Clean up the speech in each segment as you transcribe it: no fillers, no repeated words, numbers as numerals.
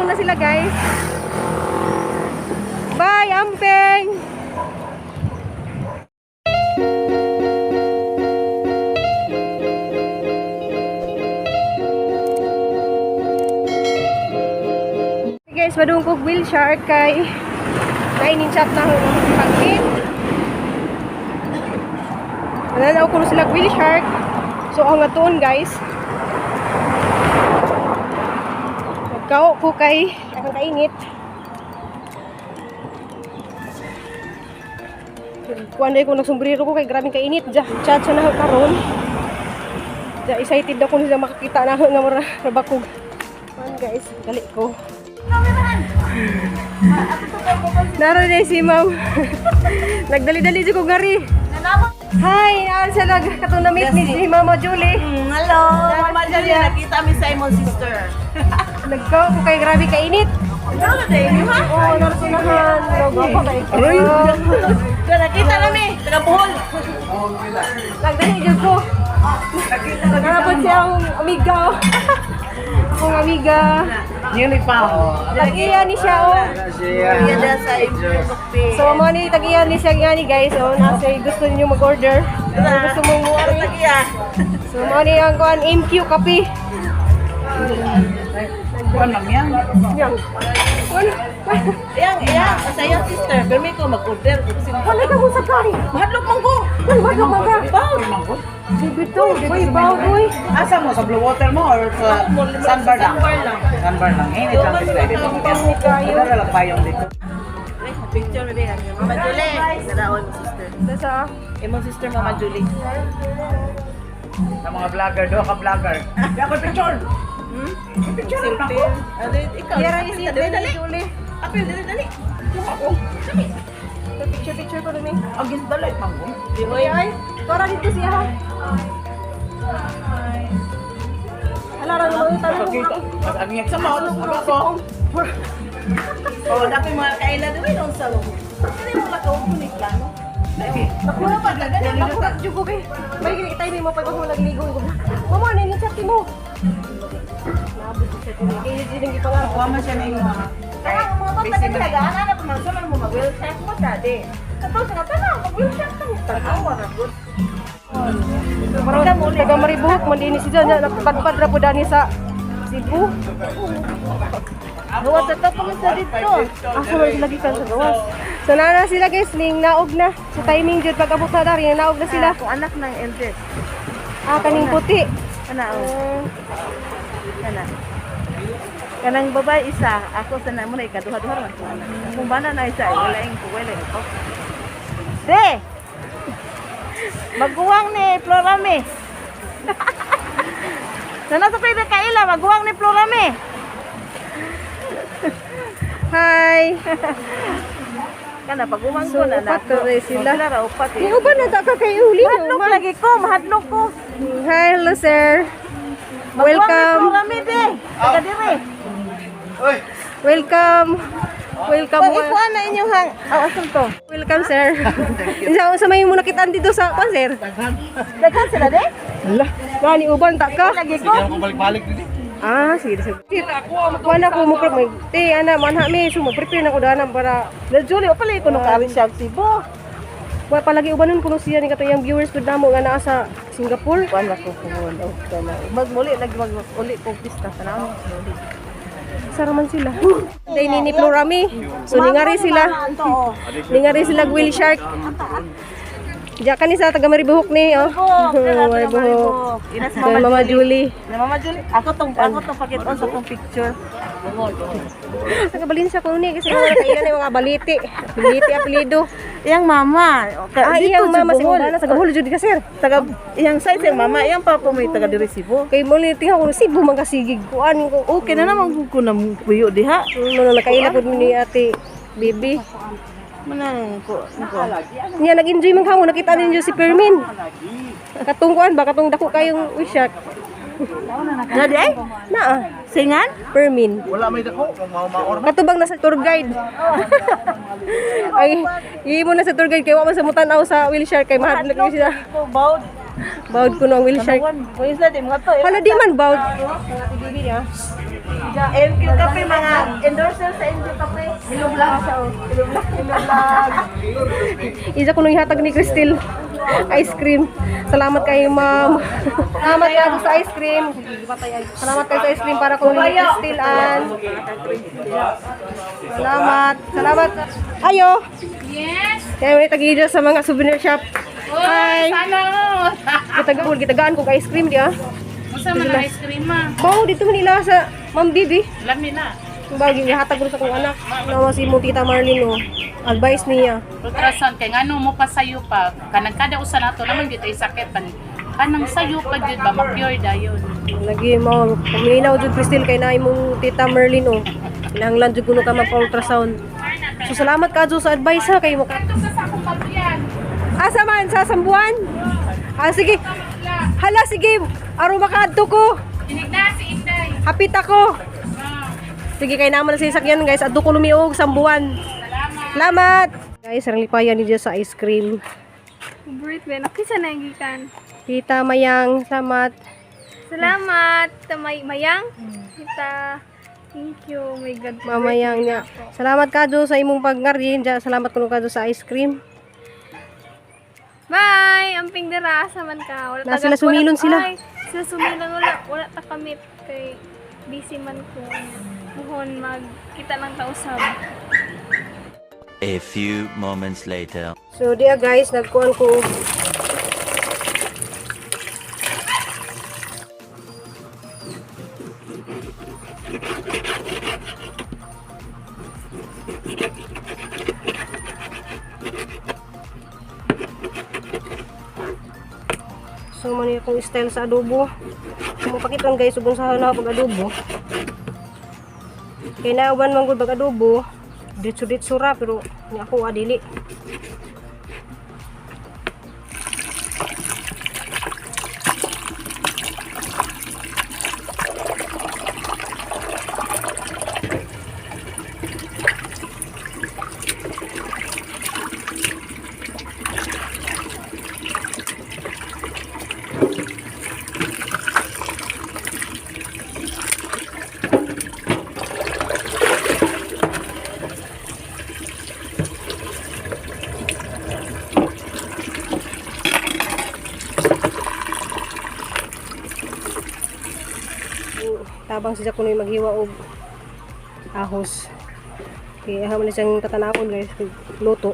na sila, guys. Bye, Ampeng! Hey guys, madung kog whale shark kay kainin chat na pagkit. Nananaw ko sila whale shark. So ang atuon, guys. Nagkao ko kay akong kainit. Kuan ko nagsombrero ko kay grabing kainit. Ja, chat sa na karon. Ja, excited ako nila makakita na nga mura rabakog. Kuan guys, dali ko. Naroon na si ma'am. Nagdali-dali siya ko ngari. Hi, naan siya nag katong na-meet ni si Mama Julie. Hello, Mama Julie. Nakita mi sa imong sister. Nagkaw ko kay grabe kainit. Ano na ha? Oo, narasunahan. Gwapo kay. Aroy. Nakita nami, taga Bohol. Nagdali jud ko. Narapod siya ang amiga. Oh. Akong amiga. Newly found. Tag-iya ni siya oh. Iya da sa imong sukpi. So mo ni tag-iya ni siya ni guys oh. Nasa gusto niyo mag-order. Kung gusto mong muari. Tagiya. So mo ni ang kuan MQ kape. Kuan lang yan. Yang. Wala. Iyang, iyang, sa iyang sister, pero may ko mag-order. Wala ka mo sakay. Mahadlok man ko. Wala ka mga. Bawd. Bibito, uy, bawd, uy. Asa mo? Sa Blue Water mo or sa Sandbar lang? Sandbar lang. Sandbar lang. Init lang dito. Madara lang payong dito. Picture mo din. Mama Julie. Naraon mo sister. Nasa Imong sister Mama Julie. Sa mga vlogger, do ka vlogger. Di ako picture. Hmm? Picture lang ako. Selfie. Ano, ikaw. Yara yung Dali, dali. Julie. Apil, dali, dali. Ako. Dali. Picture picture ko dumi. Against the light, man ko. Di mo Uy, ay, para dito siya ha. Ala ra mo tanong ko. Nakakita. Mas ang ngit sa mouth. Ako. Oh, dapat mga kaila dili nung sa loob. Kani mo lakaw ko ni plano. Nakuha pa gani, nakuha jud ko kay. May gini time mo pag ako nagligo ko. Mama ni chat mo. Naabot sa tini. Kay jud ang gipangarap. Kuha man siya na yung mga. Kaya ang mga bata talaga, ana na pamangsa man mo mag-wheelchair mo dati. Kato sa tanan, mag-wheelchair ka mo. Tanawa ra gud. Parang taga Maribuhok man dinhi siya nya nagpadpad ra pud ani sa Cebu. Gawa sa to sa dito. Asa man sila gikan sa gawas. So nana sila guys, ning naog na. Sa timing jud pag abot na dari, naog na sila. Kung anak ng eldest. Ah, kaning puti. Kana oh, Ah, kana. Kanang babae isa, ako sa na mo na ikaduha-duha man ko anak. Kung bana na isa, wala ing wala ing ko. De. Maguwang ni Florame. Nana sa pwede kaila, maguwang ni Florame. Hi. Kana paguwang So, ko na upat na rin sila. Sila ra upat Ni eh. uban na ta ka kay uli no. Mahadlok lagi ko, mahadlok ko. Hi, hello sir. Maguwang ni Welcome. Florame de. Taga dire. Welcome. Welcome. Pag ikuan na inyong hang. Oh, asan to? Welcome sir. Sa may mo nakitaan dito sa kwan sir. Daghan sila de? Ala, gani uban ta ka. Lagi ko. Ah, sige sige. Wala ko mo pre te ana manha mi so mo prepare na ko dana para La Julie, o pala ko nung kaari siya Cebu. wa palagi ubanon kuno siya ni katong viewers pud namo nga naa sa Singapore. Kuan ko kuon. Oh, kana. Magmuli lagi mag uli ko pista tanaw. Sara man sila. Day ni Florami. So ningari sila. Ningari sila whale shark. Diya ka ni sa taga Maribuhok ni oh. Maribuhok. Ina si So, Mama Julie. Na Mama Julie, ako tong pakiton sa tong picture. Taga Balinsa ko ni kasi mga kailan na mga baliti. Baliti apelyido. Iyang mama. Ah, iyang mama sa Ubana sa Bohol jud ka sir. Taga iyang size iyang mama, iyang papa may taga diri Cebu. Kay mo ni tingnan ko Cebu man kasigig kuan ko. Okay na naman ko na puyo diha. Ano na nakaila pud ni ate baby. Manang ko ko. Niya nag-enjoy man kamo nakita ninyo si Permin. Katong kuan ba katong dako kayong wisyak. Na di ay? Naa, Singan? Permin. Wala may dako. Maor. Katubang nasa tour guide. Ay, imo na sa tour guide kay wa man sa mutanaw sa wheelchair kay mahadlok ni siya. Ko bawd. Bawd kuno ang whale shark. Kung isla di mga to. Hala di man bawd. MQ Cafe mga endorser sa MQ Cafe. Hello vlog. Hello vlog. Hello vlog. Isa kuno ihatag ni Cristel. Ice cream. Salamat kayo, ma'am. Salamat kayo sa ice cream. Salamat kayo sa ice cream para kuno ni Cristel an. Salamat. Salamat. Ayo. Yes! Kaya may tagi sa mga souvenir shop. Hi. Sana all! Gitagaan, gitagaan kog ice cream di ah. Unsa man ang ice cream ma? Bao dito Manila sa Ma'am Bibi. Lami na. Bagay gihatag ko sa akong anak. Nawa si mo Tita Marlene oh. Advice niya. Ultrasound kay ngano mo pa sayo pa kanang kada usa nato naman gyud ay sakit pan kanang sayo pa gyud ba ma-cure dayon. Lagi mo paminaw jud Cristel kay na imong Tita Merlin oh. Kinahanglan jud kuno ka magpa-ultrasound. So salamat ka sa advice ha kay mo. Kadto sa akong babuyan. Asa man sa Sambuan? Ah sige. Hala sige, aron makaadto ko. Inigna si Inday. Hapit ako. Ah, Sige kay naman na sa sakyan guys, adto ko lumiog Sambuan. salamat. Salamat. Guys, sarang lipayan ni Diyo sa ice cream. Favorite ba? Nakisa na yung gikan. Tita Mayang, salamat. Salamat, Tamay Mayang. Kita. Thank you. Oh my God. Mamayang niya. Salamat ka sa imong pagngari. Salamat kuno ka sa ice cream. Bye! Amping dira asa man ka. Wala Na sila sumilon sila. Ay, sila sumilon wala wala ta kamit kay busy man ko. Muhon mag kita lang ta usab. A few moments later. So diya guys, nagkuan ko. So man akong style sa adobo. Kung mapakiton guys, ubon sa na pag adobo. Kay nauban man gud pag adobo, ditso-ditso ra pero ni ako adili. Tabang siya kuno yung maghiwa og ahos. Kaya habang na siyang tatanawon guys, luto.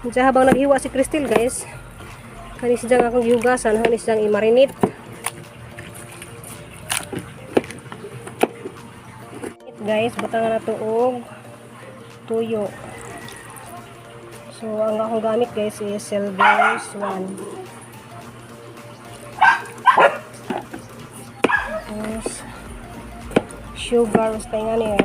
Diyan habang naghiwa si Cristel guys, kani siya nga akong gihugasan, kani siyang i-marinate. Guys, butangan na to og tuyo. So, ang akong gamit guys is Silver Swan. Tapos, sugar, basta nga niya.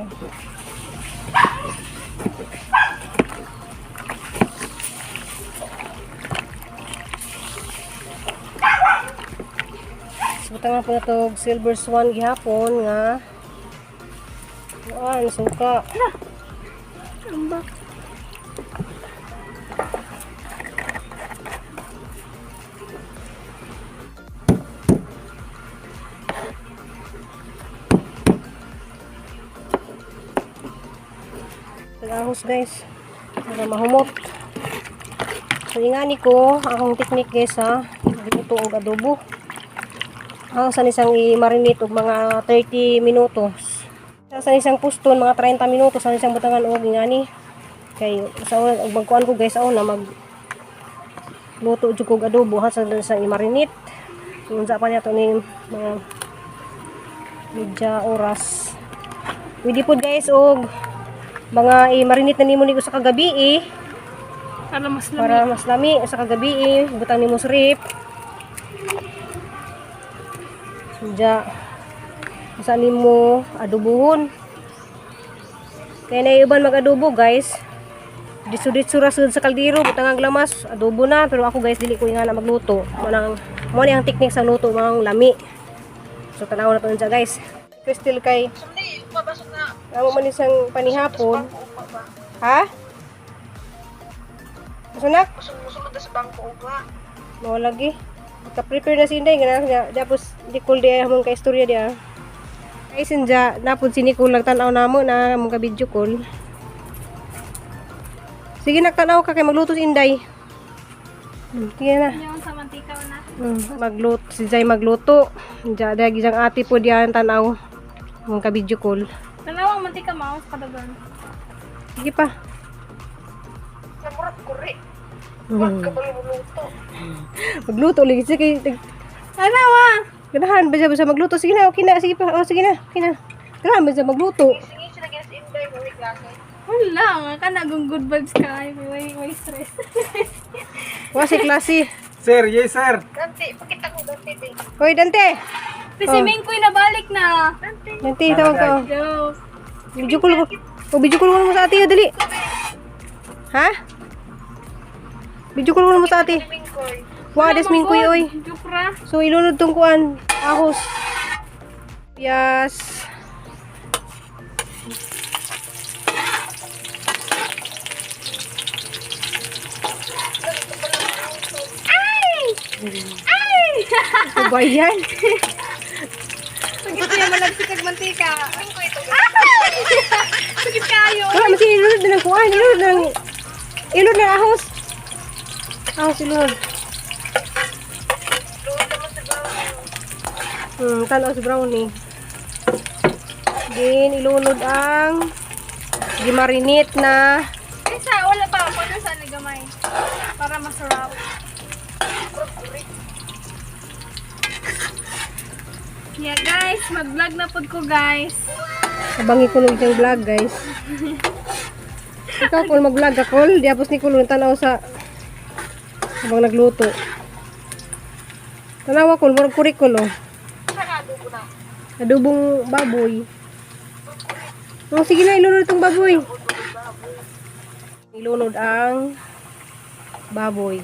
So, butangan po na to og Silver Swan gihapon nga kuan, suka. Ambak. Tag-ahos guys. Para mahumot. So ingani ko akong technique guys ha. Luto og adobo. Ang sa isang i-marinate og mga 30 minutos. Sa isang puston mga 30 minutos sa isang butangan og ingani. Kay sa una og magkuan ko guys sa una mag luto jud kog adobo ha sa sa i-marinate. So, unsa pa niya to ni mga medya oras. Pwede pod guys og mga i-marinate na nimo ni sa kagabi eh. Para mas lami. Para mas lami sa kagabi eh, butang nimo sa rep. Sudya sa nimo adobohon. Kaya na uban mag-adobo guys. Ditso-ditso ra sud sa kaldero, butang ang lamas, adobo na. Pero ako guys, dili ko nga na magluto. Mo nang mo ni ang technique sa luto mga lami. So tanaw na to unsa guys. Crystal kay Amo man isang panihapon. Ha? Asa na? Musulod sa bangko uga. Mao lagi. Ka-prepare na si Inday nga nga tapos Nicole di ay among ka istorya diya. Ay sinja napud si Nicole nagtan-aw namo na among ka video call. Sige nagtan-aw ka kay magluto si Inday. Sige na. Yung sa mantika na. Magluto si Jai magluto. Diya dagi jang ate po diyan tan-aw. Among ka video call. Tanaw ang mantika mao sa kadagan. Sige pa. Magluto lagi siya kay Ano wa? Ganahan ba siya ba siya magluto? Sige na, okay na. Sige pa. Oh, sige na. Okay na. Ganahan ba siya magluto? Wala nga kana kung good vibes ka ay way stress. Wa si klase. Sir, yes sir. Hoy, Dante. Kasi Mingkoy nabalik na. Dante, tawag ka. Oh. Go. Video call ko. Oh, video call mo sa ate, oh, dali. Ha? Video call mo sa ate. Wa des Mingkoy oy. Joke ra. So ilunod tong kuan, ahos. Yes. Ay! Ano ba yan? Sakit niya malagsi kag mantika. Sakit kayo. Wala, mas ilunod na ng kuan. Ilunod ng... Ilunod ng ahos. Ahos, ilunod. Tanaw si brownie. Din, ilunod ang gimarinate na Isa, wala pa. Wala sa nagamay. Para masarap. Yeah, guys. Mag-vlog na pod ko, guys. Abangi ko nung isang vlog, guys. Ikaw, kung mag-vlog ka, Kol. Di apos ni Kol, tanaw sa habang nagluto. Tanawa, Kol. Murag kurik, Kol, oh. Adobong baboy. Oh, sige na, ilunod itong baboy. Ilunod ang baboy.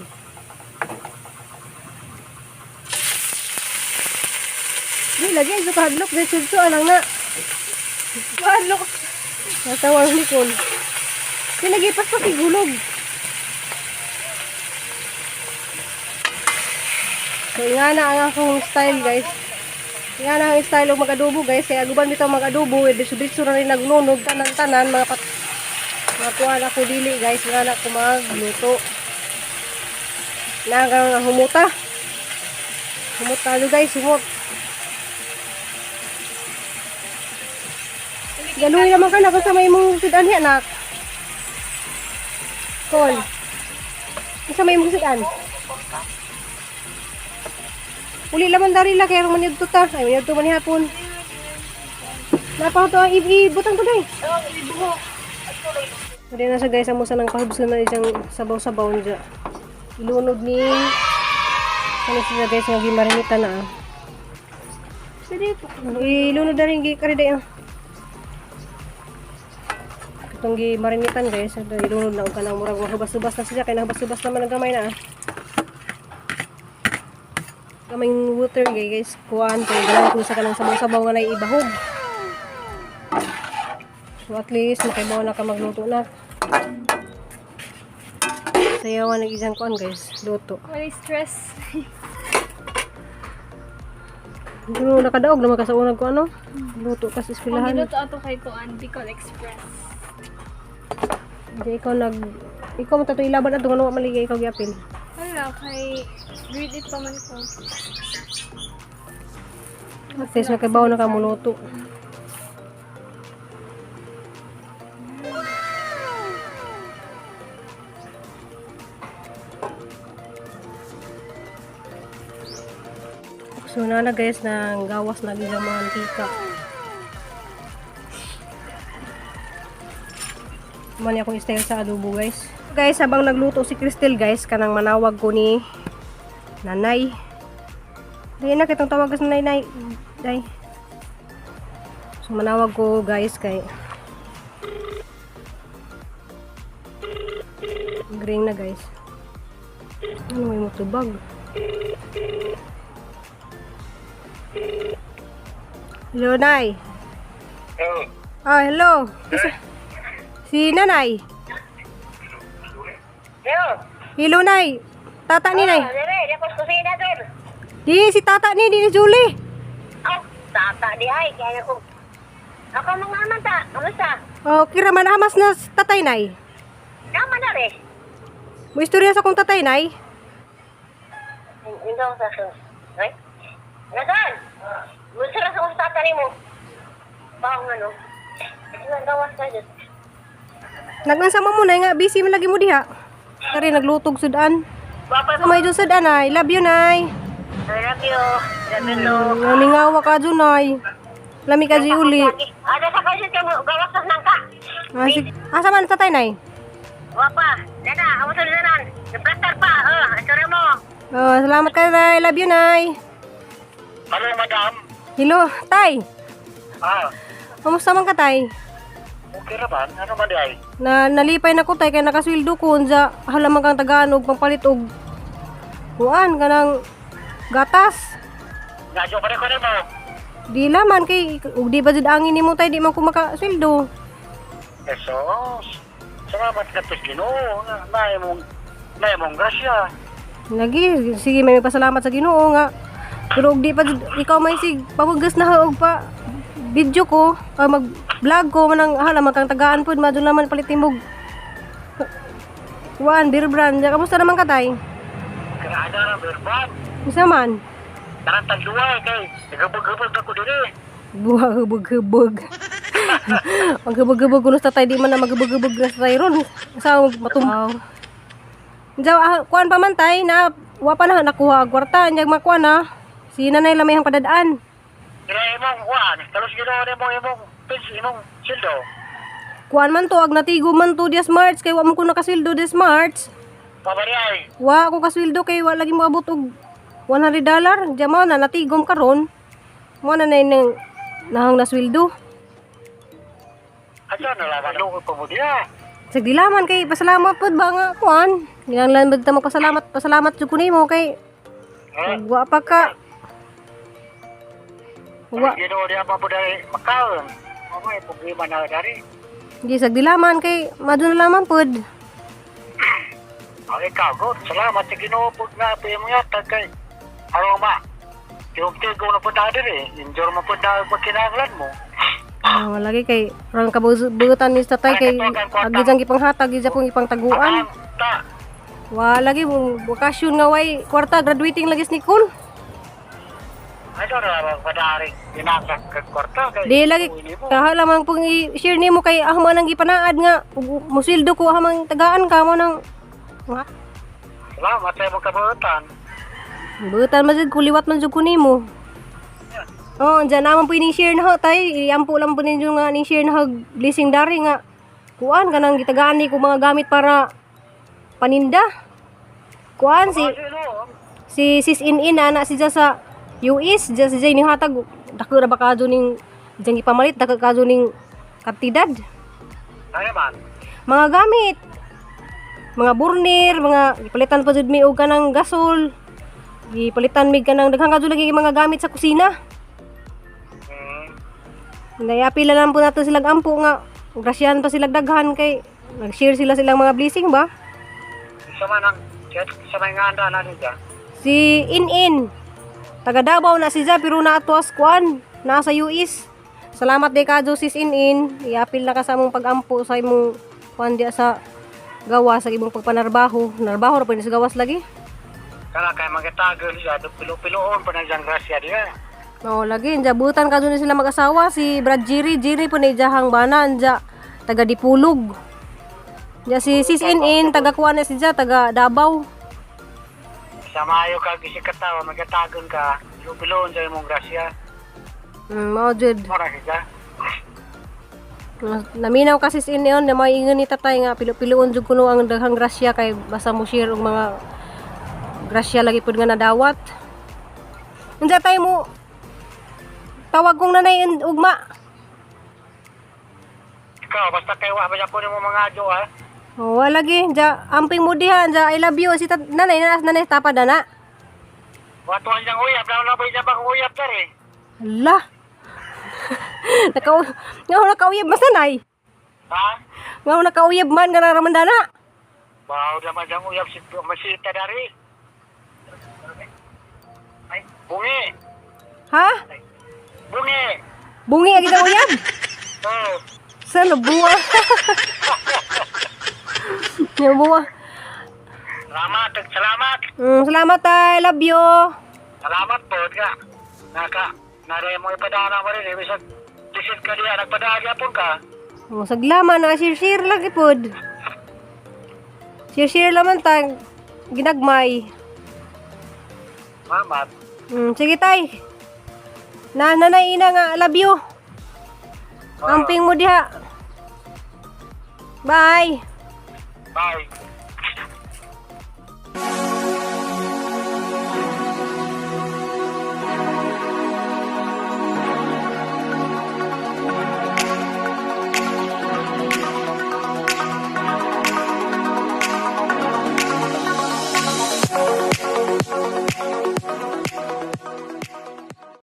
Di, lagi. So, kahadlok. Di, sudso, alang na. Walo. Natawa ang likod. Pinagipas pa kigulog. So, nga na ang akong style, guys. Nga na ang style og mag-adobo, guys. Kaya aguban bitaw mag-adobo, eh, diretso-diretso na rin nagnunog, tanan-tanan, mga pat mga kuan ako dili, guys. Nga na ako magluto. Nagang humuta. Humuta lo, guys. Humot. Galuy naman ka na kung sa may mong sudan niya, anak. Kol. Sa may mong sudan. Uli laman dari la kaya man yudto ta. Ay man yudto man hapon. Napa to ang ibutang to day. Pwede na siya guys, ang musa ng pahubso na isang sabaw-sabaw niya. Ilunod ni ano siya guys, nga gimarinita na ah. Pwede po. Ilunod na rin gi kari day ah. Itong gimarinitan guys, ito ilunod na og kanang murag hubas-hubas na siya kay nahubas-hubas naman ang gamay na ah. Gamayng water guys, kuan kay galang ko sa kanang sabaw-sabaw nga naibahog. So at least makaibaw na ka magluto na. Sayawan nag isang kuan guys, luto. Wala stress. Pero nakadaog naman ka sa unag ko ano? Luto ka sa Kung eskwelahan. giluto ato kay kuan, Bicol Express. Hindi ikaw nag ikaw mo tato ilaban ato ngano maligay ikaw giapil. Wala, kay grade 8 pa man ko. At least makaibaw na ka muluto. So na guys nang gawas na gid ang mga mantika. Man akong style sa adobo guys. Guys, habang nagluto si Cristel guys, kanang manawag ko ni nanay. Dili na kitang tawag sa nanay, nay. Day. So manawag ko guys kay Green na guys. Ano may mutubag? Hello, Nay. Hello. Ah, hello. Si Nanay. Hello. Hello, Nay. Tata ni Nay. Dere, ko sa kusina doon. Di si tata ni di ni Julie. Oh, tata di ay. Kaya ko. Ako mga aman ta. Kamusta? Oh, kira man amas na si tatay nay. Tama na rin. Mo istorya sa kong tatay nay. Hindi ako sa akin. Ay? Nasaan? Gusto na sa kong tata ni mo. Bawang ano. Ang gawas ka dyan. Nagnansama mo nay nga busy man lagi mo diha. Kari naglutog sudan. Papa, Sa may dyan sudan ay. Love you nay. I love you. Love you too. Namingawa ka dyan nay. Lami ka dyan uli. Ano sa kasi ka mo? Gawas ka nang ka. Ah, sig asa man tatay nay? Wapa. Dada, amo sa linan. Nagplastar pa. Oh, istorya mo. Oh, salamat ka nay. Love you nay. Hello, madam. Hello, tay. Ah, Kamusta man ka tay? okay ra ba? Ano man di ay? Na nalipay na ko tay kay nakasweldo ko unsa halamang kang tagaan og pangpalit og kuan kanang gatas. Nadyo pa rin ko nimo. Di laman kay ug di ba jud angin nimo tay di man ko makasweldo. Jesus. Salamat ka to Ginoo. Naay mong naay mong grasya. Lagi sige may pasalamat sa Ginoo nga. Pero og di pa jud ikaw may sig pamugas na og pa video ko ah, mag vlog ko manang halamang kang tagaan pud madun laman palit nimog kuan beer brand. Ja, kamusta naman ka tay? Kada ra berban. Unsa man? Tarang tagduwa kay nagabog-gabog ako diri. Buha hubog-hubog. Maghubog-hubog kuno sa tatay di man na maghubog-hubog na sa tatay ron. Sa matumbaw. Diyaw, ah, kuan pa man tay na wa pa na nakuha ang kwarta nya makuha na. Si nanay lamay ang padadaan. Dili imong kuan, talos Ginoo nimo imong pins imong sildo. Kuan man to ag natigo man to this March kay wa man ko nakasweldo this March. Pabari ay. Wa ako kasweldo kay wa lagi moabot og $100. Diya mao na natigom karon. Mo na nay nang nahang nasweldo. Asa na laman ko pa mo diha. Sa dilaman kay pasalamat pod ba nga kuan. Ginanglan ba ta magpasalamat pasalamat jud ko nimo kay Ha? wa pa ka. Wa Ginoo diha pa po dai makaon. Mamay problema na dari. di sa dilaman kay madun na lamang pod. Ang ikaw, God, salamat sa Ginoo po nga po imong yatag kay aron ma. Yung tigo na po na diri, injure mo po na pag kinahanglan mo. Ah, wala lagi kay rang kabutan ni sa tatay kay agi jang gipanghatag gi pong ipangtaguan. Ang ta, Wa lagi mo bakasyon nga way kwarta graduating lagi si Nicole. ano na lang padari inakak kag kwarta kay Di lagi uwi nimo. kaha lamang pong i-share nimo kay ahman ang gipanaad nga ug musweldo ko ahmang tagaan ka mo nang nga Salamat sa imong kabuutan. Butan man jud kuliwat man jud ko nimo. Oh, diyan naman po ining share na ho tay. Iampo lang po ninyo nga ning share na ho blessing dari nga kuan kanang gitagaan ni ko mga gamit para paninda. Kuan si si sis in in ana si sa US, ja si Jay ni hatag dako ra ba kadto ning diyang ipamalit dako kadto ning kantidad. Ay man. Mga gamit, mga burner, mga gipalitan pa jud mi og kanang gasol. Gipalitan mi kanang daghang kadto lagi mga gamit sa kusina. Nayapila lang po nato silang ampo nga grasyahan pa silang daghan kay nag-share sila silang mga blessing ba? Sa man ang sa may nga anda na niya. Si In-In taga Davao na si Ja pero naatwas kuan nasa US. Salamat day kadyo sis In-In. Iapil na ka sa among pag-ampo sa imong kuan diya sa gawas sa imong pagpanarbaho. Narbaho ra pa ni sa gawas lagi. Kana kay magitagol siya do pilo-piloon pa na siyang grasya diha. Oo, lagi. Inja, butan ka dun sila mag-asawa. Si Brad Jerry, Jerry po na ijahang bana. Inja, taga Dipulog. Inja, si Sis In In, taga kuan na si Ja, taga Davao. Sa maayo ka gisikatawa magitagon ka, pilo-piloon sa imong grasya. Mao jud. Mora siya. Naminaw ka sis In yun, na may ingon ni tatay nga, pilo-piloon jud kuno ang daghang grasya kay basta mo share og mga grasya lagi pud nga nadawat. Inja tay mo tawag kong nanay ugma. Ikaw basta kay wa ba ko nimo mga adyo ha. Oh, wala lagi. Ja, amping mo diha. Ja, I love you. Si nanay, nanay, nanay, tapad na. Watuan siyang uyab, daw na ba siya bang uyab dere? Ala. Nakaw nga nakauyab man sanay. Ha? Nga nakauyab man nga naraman dana. Baw naman siyang uyab si masita dari. Bungi. Ha? Bungi. Bungi ang kitang uyab. Oh. Saan no bunga? Yung bunga. Salamat, salamat. Salamat tay, love you. Salamat po nga. Naka, naray mo ipadana mo rin. Ibig sa visit ka diya, nagpadaan yapon ka. Oh, saglaman na share-share lagi pod. Share-share laman ta ginagmay. Salamat. Sige tay. Na nanay ina nga love you. Amping mo diha. Bye. Bye.